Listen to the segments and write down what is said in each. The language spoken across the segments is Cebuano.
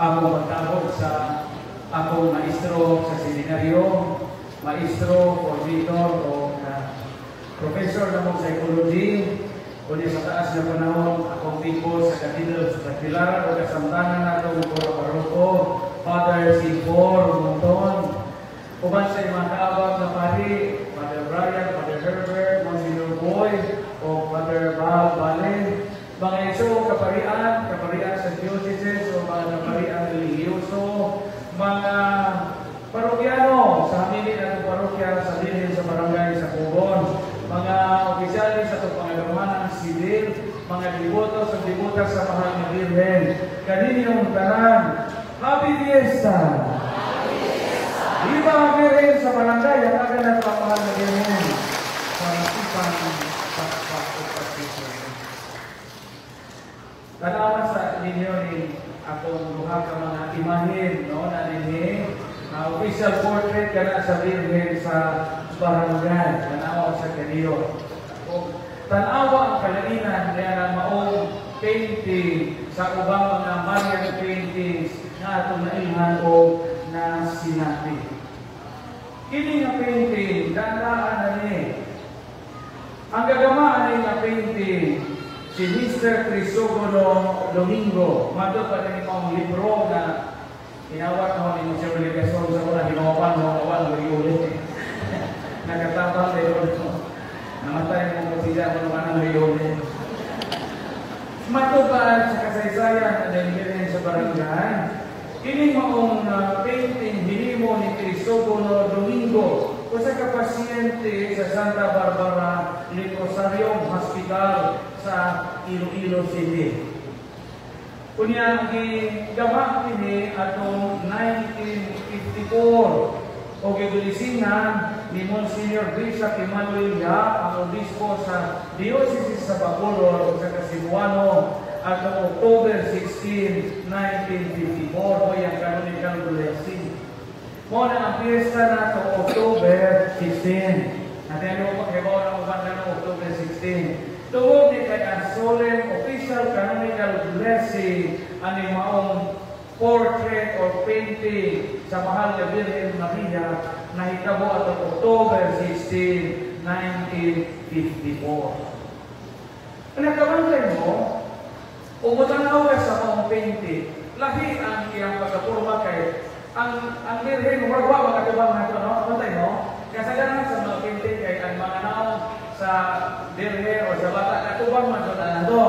Ako magtabog sa akong maestro sa seminaryo, maestro, formator o professor na mong psychology, kundi sa taas na panahon, akong tipo sa Cathedral sa Tagbilaran o kasamtangan natong paroko, Father C4 Monton. Uban sa mga kaabag na pari, Father Brian, Father Herbert, Monsignor Boy, o Father Val Balen, mga igsoong kaparian, kaparian sa dioceses o mga kaparian relihiyoso, mga parokyano sa hamili ng parokya sa dinhi sa barangay sa Pugon, mga opisyalis sa itong pangalumanan sibil, mga deboto sa debota sa Mahal na Birhen, kaninyong tanan, Happy Fiesta! Viva ang Birhen sa barangay, ang aga na ito ang Mahal na Birhen sa masipang pakpak o pagkikita. Tanawa sa ninyo ni akong duha ka mga imahen, no, na dinhi official portrait kana sa Birhen sa barangay. Tanawa sa kaniyo. Tanawa ang kalainan niya ng maong painting sa ubang mga Marian paintings na atong nailhan o na sinabi. Kini nga painting, daan na ni. Ang gagamaan ni nga painting, si Mr. Crisogono Domingo. Madto pa ni maong libro na inawat mo ni Mr. Ligason sa una, ginawapan mo, awan, uli. Nakatabang na ito. Namatay mo kutila mo naman ang riuli. Matubad sa kasaysayan na dahil sa barangay, kini maong painting hinimo ni Crisogono Domingo, usa ka pasyente sa Santa Barbara Leprosarium Hospital sa Iloilo City. Unya gigama kini atong 1954 o gibilisingan ni Monsignor Bishop Emmanuel Yap, ang obispo sa Diocese sa Bacolod ug sa Cebuano, atong October 16, 1954 mo ang canonical blessing. Mo na ang piyesta nato October 16. Natin ano paghibaw ng uban na October 16. Tungod ni kay ang solemn official canonical blessing ani maong portrait or painting sa Mahal na Birhen Maria nahitabo atong October 16, 1954. Nakabantay mo, umutanaw ka sa maong painting, lahi ang iyang pagkapurma kay ang Birhen, murag wa makatubang nato, no? Bantay mo? Kasagaran sa mga painting kay ang mga naong sa Birhen o sa bata katubang man sa nato.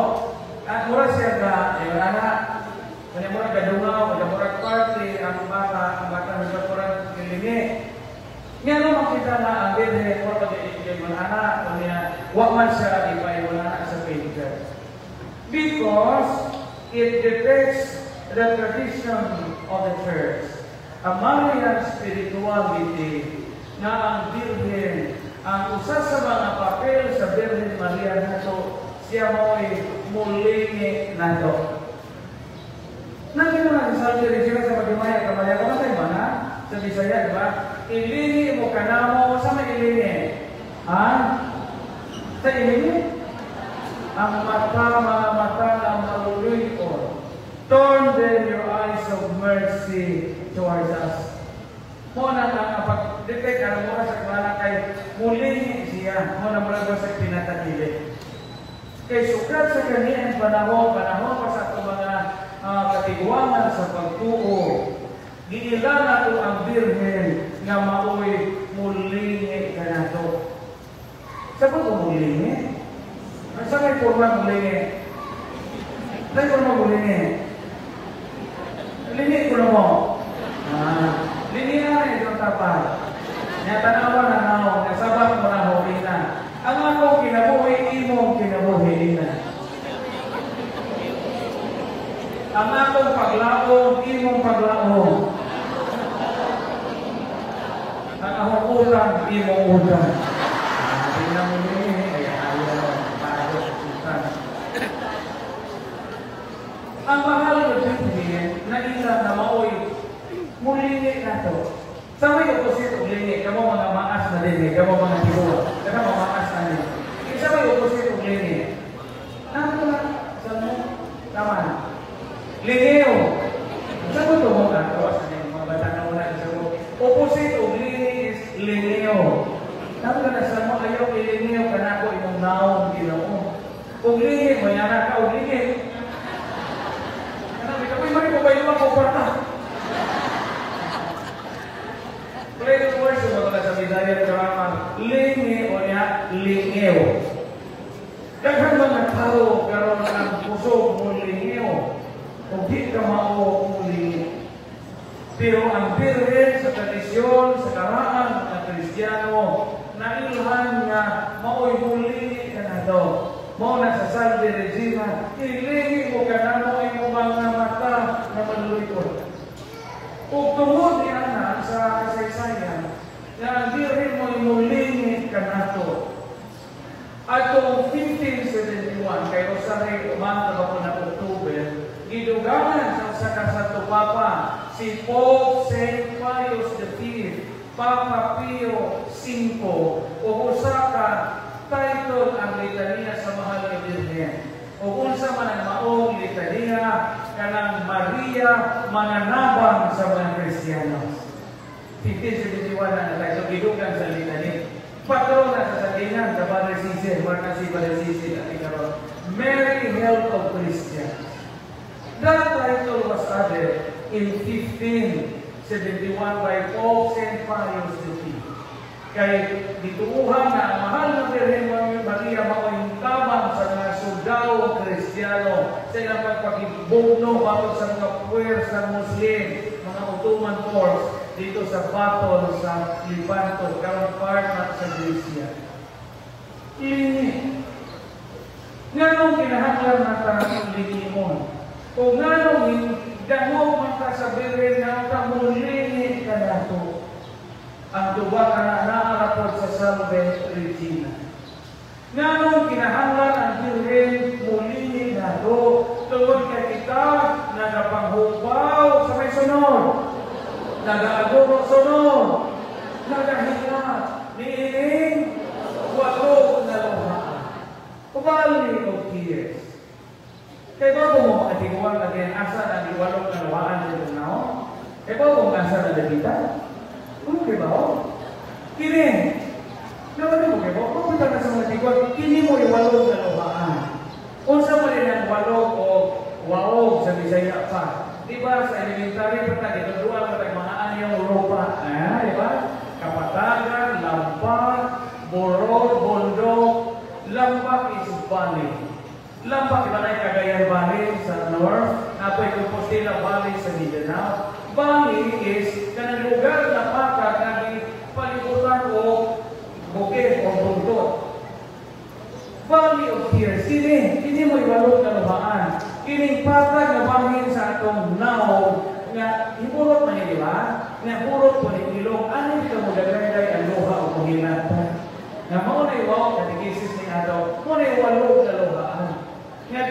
At mura siya ka, yung anak, kanya mura gadungaw, kanya mura party, ang bata sa mura kilingi. Nga no makita na ang Birhen, mura pag yung anak, kanya wa man siya ipayon anak sa painter. Because it depicts the tradition of the church. A Marian spirituality nga ang Birhen, ang usa sa mga papel sa Birhen Maria nato, siya mo'y mulingi nato. Nandiyo na sa Salve Regina sa paghimaya, kamaya, kamatay ba na? Sa Bisaya, di ba? Ilingi mo kanamo, sa may ilingi? Ha? Sa ilingi? Ang mata, mga mata na maluluyon. Turn then your eyes of mercy towards us. Mo na ang pag-detect, alam mo sa kumana kay mulingi siya, mo na mula sa pinatakili. Kay sukat sa kaniyang panahon, panahon pa sa atong mga katiguangan sa pagtuo, giila nato ang Birhen nga maoy mulingi kanato. Sa pag mulingi? Ang sa may forma mulingi? May forma mulingi? Lingi ko na mo. Lingi na itong tapay. Nga tanawa na naong, nga sabak mo na ho, ina. Ang akong kinabuhi, imong kinabuhi, ina. Ang akong paglaom, imong paglaom. Ang akong utang, imong utang. Tingnan mo ni, ay ayaw, bago utang. Ang mahal na Birhen, naila na maoy, mulingi na to. Sa may opposite og lingi, kamo mga maas na lingi, kamo mga tibuwa, kamo mga maas na lingi. Sa may opposite og lingi, ano na, sa mo, tama na. Lingiw. Sa Nga ka og lingi. Kana bitaw, uy, mari ko ba ko kwarta. Play the words mo sa Bisaya grammar, lingi o niya lingew. Daghang mga tao karon ang kusog mo lingew o di ka mao mo lingi. Pero ang Birhen sa tradisyon, sa karaan ng Kristiyano, nailhan nga mao'y mulingi ka na daw. Mao na sa Salve Regina, ilingi mo ka na mo imong mga mata na manluyod. Ug tungod ni ana sa kasaysayan, nga ang Birhen mo'y mulingi ka nato. Atong 1571, kay usahay umanta ba po na October, gidugangan sa usa ka Santo Papa, si Pope Saint Pius V, Papa Pio V, ug usa ka title ang litanya sa Mahal nga Birhen. Ug unsa man ang maong litanya kanang Maria mananabang sa mga Kristiyano. 1571 na title gidugang sa litanya. Patrona sa Salinan, sa Padre Cecil, wala si Padre Cecil at ikaroon. Mary Help of Christians. That title was added in 1571 by Pope St. Pius V. Kay gituuhan na ang Mahal na Birhen Maria mao'y tabang sa mga sundao Kristiyano sa ilang pagpakibugno batok sa mga puwersa Muslim, mga Ottoman Turks, dito sa battle sa Lepanto, karon part na sa Grecia. Lingi. Nganong kinahanglan na ta lingion? O nganong dangog man ta sa Birhen nga ta mulingi ka nato? Ang tuba ka na naarapod sa Salve Regina. Nganong kinahanglan ang Birhen mulingi nato? Tungod kay kita nagapanghubaw sa may sunod, nagaaguro sunod, nagahila, niining walo na luhaan. Valley of Tears. Kay ba mo makatiguan again, asa na iwalong na luhaan dito na? Kay ba mo asa na dagita? Ano kay ba? Kini. Naman mo kay ba? Kung na sa mga tiguan, kini mo iwalong na luhaan. Unsa man din ang walog o waog sa Bisaya pa? Di ba sa elementary pa ta gituduan pa tag mga anyong lupa, ah, di ba? Kapatagan, lampak, burol, bundok. Lampak is valley. Lampak, iba na yung Cagayan Valley sa north, napoy Compostela Valley sa Mindanao. Valley is kanang lugar na patag na palibutan o bukid o bundok. Valley of Tears, kini, kini mo iwalog na luhaan. Kining patag nga bahin sa atong naog nga hiburot man ni, di ba? Nga hurot po ni ilong, ano ka mo dagay ang luha o muhilat. Nga mao na iwaw katekisis ni ato, mao na iwalog na luhaan. Nga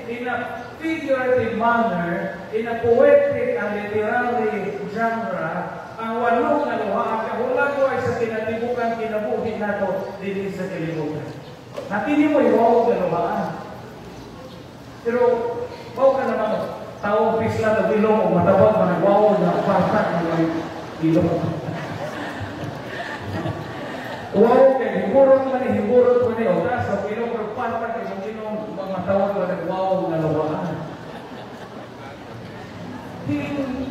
in a figurative manner, in a poetic and literary genre, ang walog na luhaan kahulago ay sa kinatibukan kinabuhi nato dinhi sa kalibutan. Nakini mo iwaw na luhaan. Pero, wao ka naman, taong pisla o ilong o matabag, managwaw na patak na may ilong. Wow, kay hiburot man ni, o tas, o ilong, pero patak, ilong, ilong, matawag, managwaw na luhaan.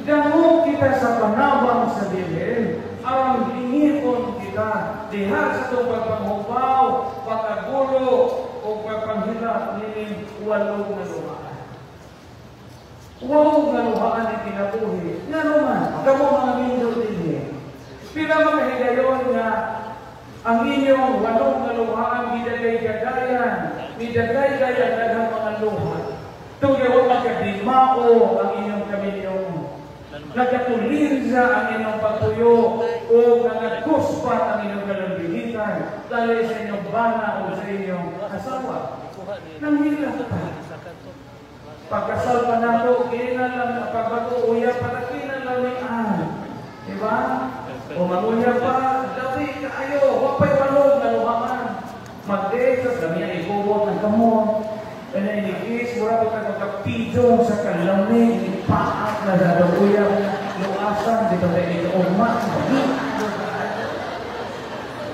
Dangog kita sa panabang sa Birhen, ang lingipon kita, diha sa itong pagpanghubaw, pag-agulo, o pagpanghilak nining walong na luhaan. Walong na luhaan ang kinabuhi. Nga naman, kamo mga mindo dinhi. Pila mga higayon nga ang inyong walong na luhaan gidagay-gagayan, gidagay-gayan daghang mga luha. Tungod wa makadimao ang inyong kaminyong. Nagkatulinsa ang inyong pagtuyo o nagkuspat ang inyong kalambigitan dahil sa inyong bana o sa inyong asawa. Nanghila ka. Pagkasal pa nato, kinalang pagbago-uya pa na kinalamian. Diba? O mangunya pa, dali kaayo, wapay walog na luhaman. Mag-date, sa dami ang ikubot ng kamot. Kaya inikis, mura ko ka magkapidong sa kalamig, ipaak na dadaguya, luasan, dito tayo ito, ugma.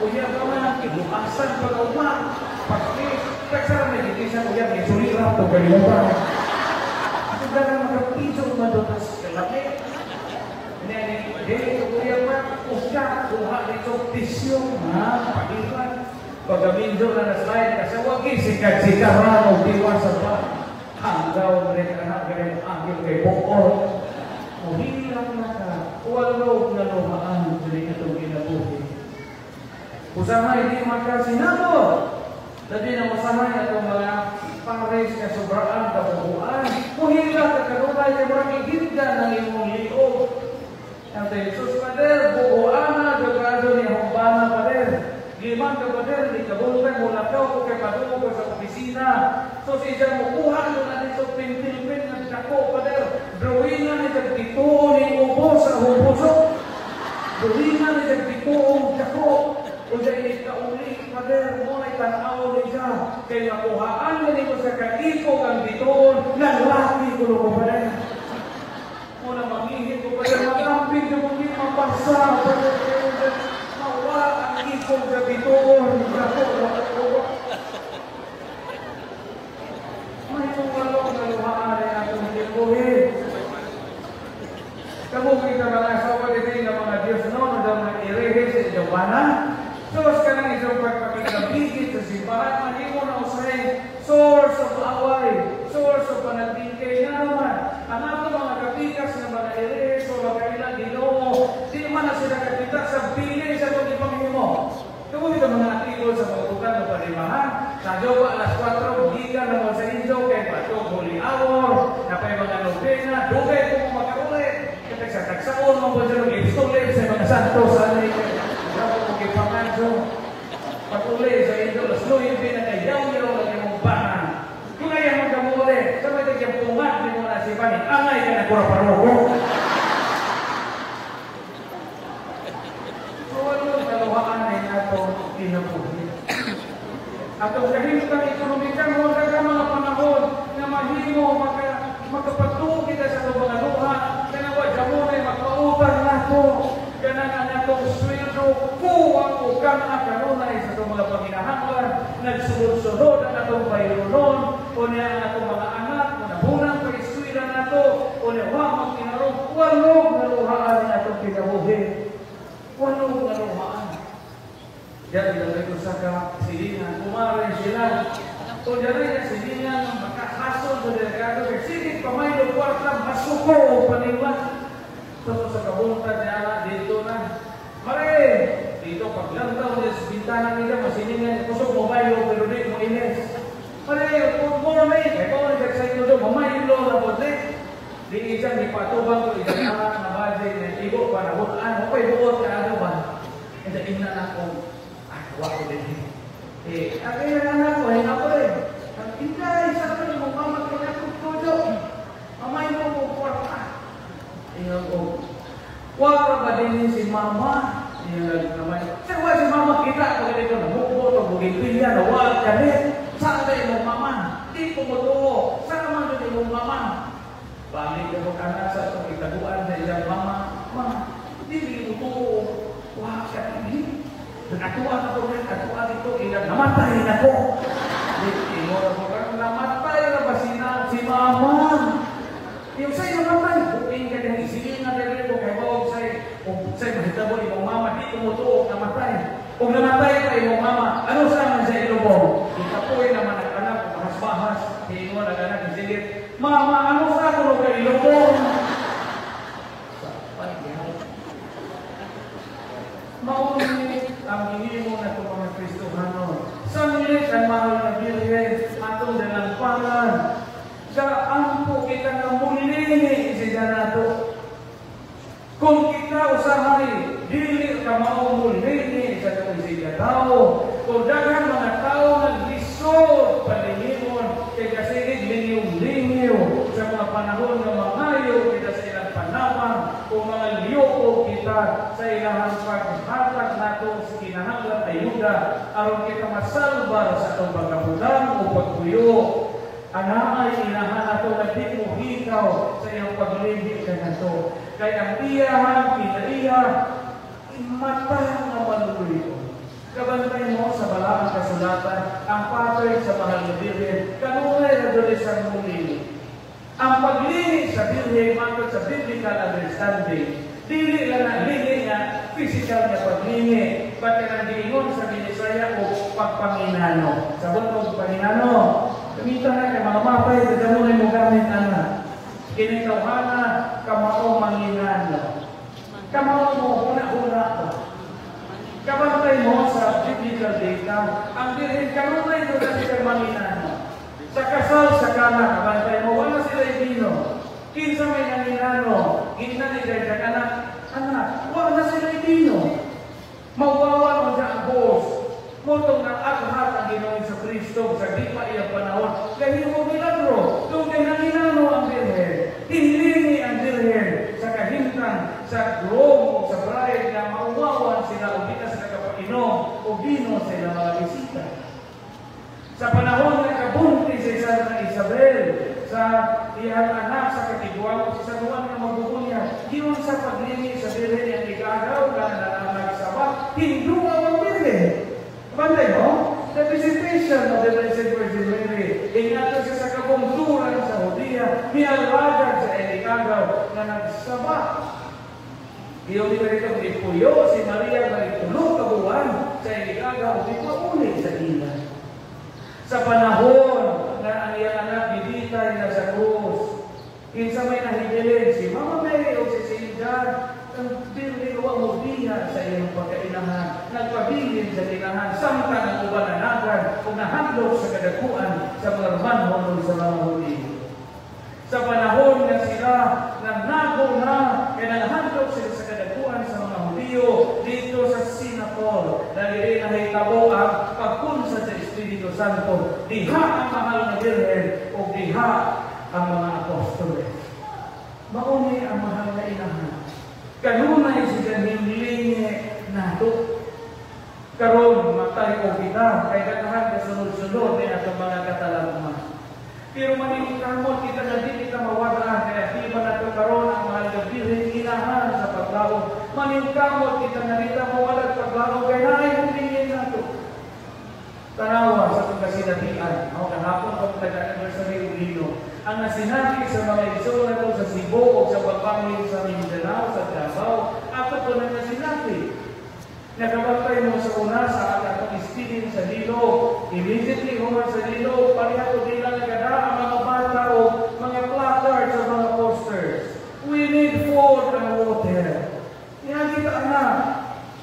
Uya ka man, luasan pag ugma. Pag-kiss, kagsara na inikis, sa kuya, may sulirap to kalimutan. Sudah na makapiso madotas kalaki. Ini dili ko kuya pa, usya, kuha dito tisyo, ha, pagilan. Pagaminjo na na-slide kasi wagi sikat-sikat rano, diwasa pa. Hanggaw mereka anak kaya angin kay buol. Muhilang na ka, walog na luhaan dili itong kinabuhi. Usahay di makasinabot. Dadi na usahay atong mga pares nga sobraan kabuhuan. Muhila ka kanunay kay murag gihigda ng imong liog. Ang Jesus pader, buuana, gagado ni Humbana pader. Giman ka pader, di kabultag mo lakaw ko kay padungog ko sa opisina. So siya mukuha no na dito pintilpin ng dako pader. Drawingan ni tagtituo ni ubo sa puso. Drawingan ni tagtituo dako. Kung siya ini kauli pader, mo na'y tanaw ni siya. Kaya nakuhaan na nito sa kaikog ang bituon, nalaki ko ko pader. Muna mangihit ko pader, magamping ko kung mapasa pader. Mawa ang ikog sa bituon, dako, dako. May walong na luhaan ay atong kinabuhi. Kabuhi ka mga asawa dito nga mga Diyos no, na daw mga irehe sa inyong bana. Sos ka ng isang pagpakikabigit sa simbahan, mahimo na usay source of away, source of panagtingkay na naman. Ang ato mga kapikas na mga irehe, so mga Ginoo, di man na sila kakita sa bili sa itong ipanghimo. Kabuhi ka mga atibol sa mga bukan ng panimahan, sa jowa alas 4, gikan na mo sa inyo, kay patog holy hour, napay mga nobena, dugay ko mo makauli. Kapag sa tagsaon, mga buwan sa mga sa mga santo, sa ano grabe kong ipangadyo. Pag-uli sa inyo, alas 9, nagayaw-yaw lang yung bahan. Kung ayaw mo kamuli, sa may tagyang pungat, di mo na si Pani, angay ka na kura-paroko. So, ano kaluhaan ay atong kinabuhi? Atong kahimtang ekonomika, wala ka mga panahon na mahimo, makapagtuo kita sa itong mga luha, kaya wa jamunay, magpautang nato, kanang ang atong sweldo, kuwang o kang kanunay sa itong mga panginahanglan, nagsunod-sunod ang atong bayronon, o niya ang atong mga anak, nabunang pag-eskwela nato, o niya wa magkinarong, walong naluhaan ang atong kinabuhi. Walong naluhaan. Diyan ilagay ko sa kasilingan, kumarin sila. O diyan ay kasilingan, makakasol sa delegado, kaya sige, pamaylo, kwarta, masuko o paniwan. So sa kabunta niya, dito na. Mare, dito paglantaw niya sa bintana nila, masiningan niya, kusog mo mayo, pero di mo ines. Mare, good morning. Kaya ko nag-excite ko doon, mamaylo na po. Di isang ipatubang ko, isang anak na budget, na ibo pa, nabutaan, okay, buot ka ano ba? Hindi, ina na ako. Wa ko din. Eh, ang anak ko, ay ako rin. Ang inday, sa akin, mong mama kaya ko. Mamay mo mo kwarta. Ingat ko. Wa ba din si mama? Ingat naman. Sa wa si mama kita, pag ito namukbo, ito bugipilya, nawag ka rin. Saan ba imong mama? Di ko mo tuo. Saan man yun imong mama? Balik ka mo kanan sa itong itaguan sa iyang mama. Ma, di mo tuo. Wa ka din. Natuan ako rin, natuan ito, ilang namatay na ko. Inora ko ka, namatay na ba si mama? Yung sa'yo namatay, buking ka din, isilingan na rin ko, kay Bob, sa'yo, kung sa'yo mahitabo, imong mama, di tumutuok, namatay. Kung namatay pa imong mama, ano saan man sa ilubong? Ikapoy naman ang anak, bahas-bahas, hiingon ang anak, isilit, mama, ano sa ako kay ilubong? Mauni ang hinimo na itong mga Kristohanon. Sanglit ang mahal na Birhen, atong dalampanan. Sa ampo kita nga mulini siya nato. Kung kita usahay, dili ka mao mulini sa itong siya tao. Kung daghan mga tao naglisod palingingon, kay kasigig lingiw-lingiw sa mga panahon nga mangayo kita sa ilang panamang o mga liyoko kita sa ilang paghatag nato sa kinahanglan ayuda aron kita masalbar sa atong pagkabutan o pagpuyo. Anaay inahan nato nga di mo hikaw sa iyang paglihi kanato. Kay ang iyahang pinaiya mata nga maluloy. Kabantay mo sa Balaang Kasulatan, ang pattern sa Mahal na Birhen, kanunay na doon sa mulini. Ang paglini sa Birhen, matod sa biblical understanding, dili lang na lini nga physical nga paglini, pati nang giingon sa Binisaya o pagpanginano. Sabot mo panginano, gamitan na kay mga mapay, mo mo gamit ana. Kinitawhana, kamao manginano. Kamao mo, huna-huna ko. Kabantay mo sa biblical data, ang Birhen kanunay doon na sila manginano. Sa kasal sa Kana, kabantay mo, wala sila bino. Kinsa may nanginano, gitna ni Jai anak, anak, wala sila bino. Mawawa mo siya ang boss. Motong nang aghat ang Ginoong sa Kristo sa di pa iyang panahon. Dahil mo milagro, doon kay nanginano ang Birhen. Hinlingi ang Birhen sa kahimtang, sa groom o sa bride na mauwawan sila o di na sila kapainom o bino sa ilang mga bisita. Sa panahon na kabunti si Santa Isabel sa iyang anak sa katigwang si San Juan nga magbubunya, giyon sa paglini sa Birhen ang igagaw na nagsaba, hinduwa ang Birhen. Bantay mo? The visitation of the Blessed Virgin Mary, ingato siya sa kabungturan sa Judea, mialagad sa Elikagaw na nagsaba. Iyon dito rito, ipuyo si Maria na itulo ka buwan sa Elikagaw, di pauli sa ila. Sa panahon na ang iyang anak giditay na sa krus, kinsa may nahibilin, si Mama Mary o si Saint John, ang Birhen wa mo diya sa iyang pagkainahan, nagpabilin sa inahan, samtang ang uban nanagan o nahadlok sa kadakuan sa mga Romanhon o sa mga Hudiyo. Sa panahon nga sila nagnago na, kaya naghandok sila sa kadakuan sa mga Hudiyo dito sa Sinapol, dahil nahitabo ang pagkunsa sa Espiritu Santo, diha ang Mahal na Birhen o diha ang mga apostoles. Mauni ang Mahal na Inahan. Kanunay siya hinlingi nato. Karon matay o kita, kay daghan kasunod-sunod ni atong mga katalagman. Pero maningkamot kita na di kita mawadaan, kaya di ba nato karon ang Mahal na Birhen inahan sa paglaom. Maningkamot kita na di ta mawalag paglaom, kay naay hinlingin nato. Tanawa sa itong kasinatian, ako kahapon pag nag-anniversary og Lino, ang nasinati sa mga igsoon nato sa Cebu o sa Pampangin sa Mindanao, sa Davao, ato po na nasinati. Nakabantay mo sa una sa atong istilin sa Lilo, immediately human sa Lilo, pareha ko dila nagada ang mga bata o mga placards o mga posters. We need food and water. Yan kita na.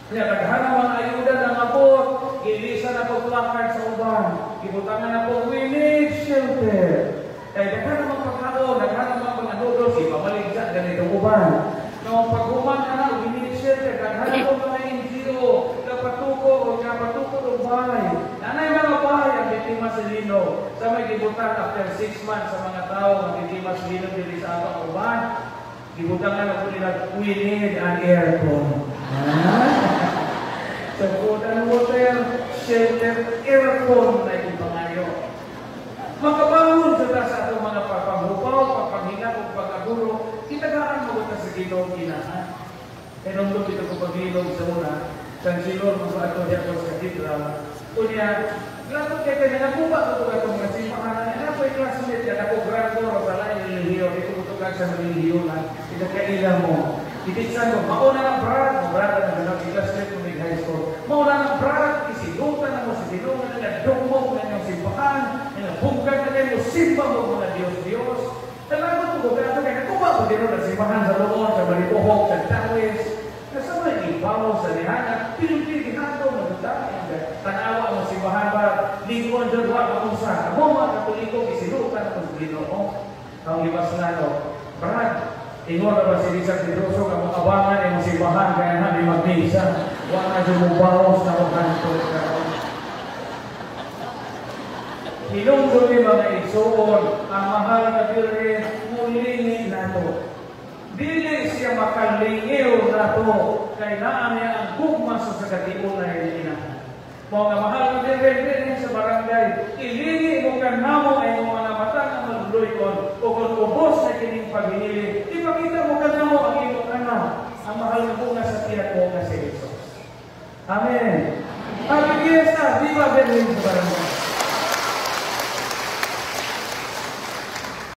Kaya daghan ang mga ayuda na mabot, gilisa na po placard sa uban, gibutangan na po, we need shelter. Kaya daghan ang mga pagkaon, daghan ang mga pananudos, ipabalik sa ganito uban. No, paghuman na na, we need shelter, daghan ang mga NGO, kapatuko o kapatuko o bahay. Nanay mga bahay ang biktima sa Lino. Sa may gibutan after 6 months sa mga tao ang biktima sa Lino dili sa atong uban, gibutangan na po nila, we need an aircon. So food and water, shelter, aircon na ipangayo. Makabangon sa sa atong mga pagpanghupaw, pagpanghinga, o pag-aguro, itagaan mo ka sa Ginoong inahan. Kaya nung dito ko pag-ilog sa una, San Silor, mga ato diya ko sa katedral, unya, glato kay kanya nakuha ko itong mga simbahan, na ako'y classmate yan, ako graduate o sa lain relihiyo, dito ko tugang sa relihiyo na, itakaila mo. Ititsan mo, mauna ng brad, mo brad na gano'n, i-classmate mo may high school, mauna ng brad, isilutan na mo, sisilungan na nga, dugmog na niyong simbahan, nga bungkag na kayo, simba mo mga Diyos-Diyos. Talaga ko, kaya kaya nakuha ko dito na simbahan sa Looon, sa Balipuhok, sa Tawis, nasa may ibaw sa lihana, pinipilihan ko, magdami, tanawa mo simbahan ba, lingkon dyan, wala kung saan. Ako mga Katoliko, isilutan ko sa Ginoo. Ang libas na, no, brad, ingon na ba si Richard Pedroso, ang mga abangan ay simbahan, kaya na di magmisa. Wala na dyan na makanto ka. Hinungdong ni mga igsoon, ang Mahal na Birhen, mulingi nato. Dili siya makalingiw nato, kay naa niya ang gugma sa sakatiunay inahan. Mga mahal na Birhen, dinhi sa barangay, ilingi mo kanamo ay mga mata nga magluykon, o kung ubos na kining paghinili, ipakita mo kanamo ang imong anak, ang mahal na bunga sa tiyak mo nga si Jesus. Amen. Happy Fiesta, Viva Birhen sa Barangay.